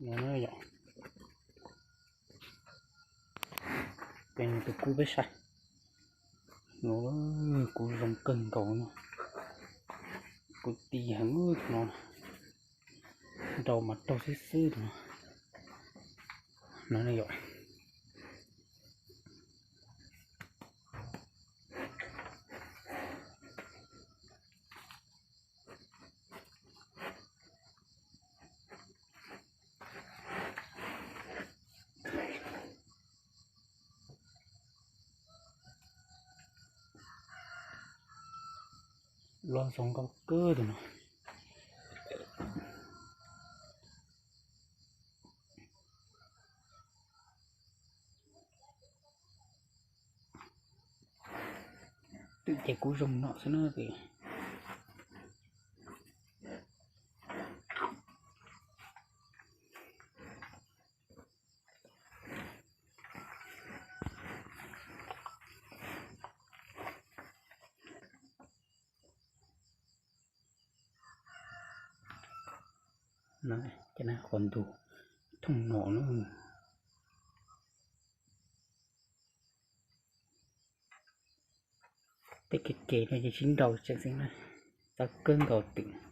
No yom, peb tus kub peb saib no, kub zoo kawg nkaus no, kub ti heev no, nrau mas raug xwb xwb no, no yom. Loj zoo nkauj kawg tus no. Twm ces kub zoo no xwb na. Cov no qhov ntug thooj no na. Tej kev kev no ces sib nrau tseem xwb na, txawv kawg nkaus twm.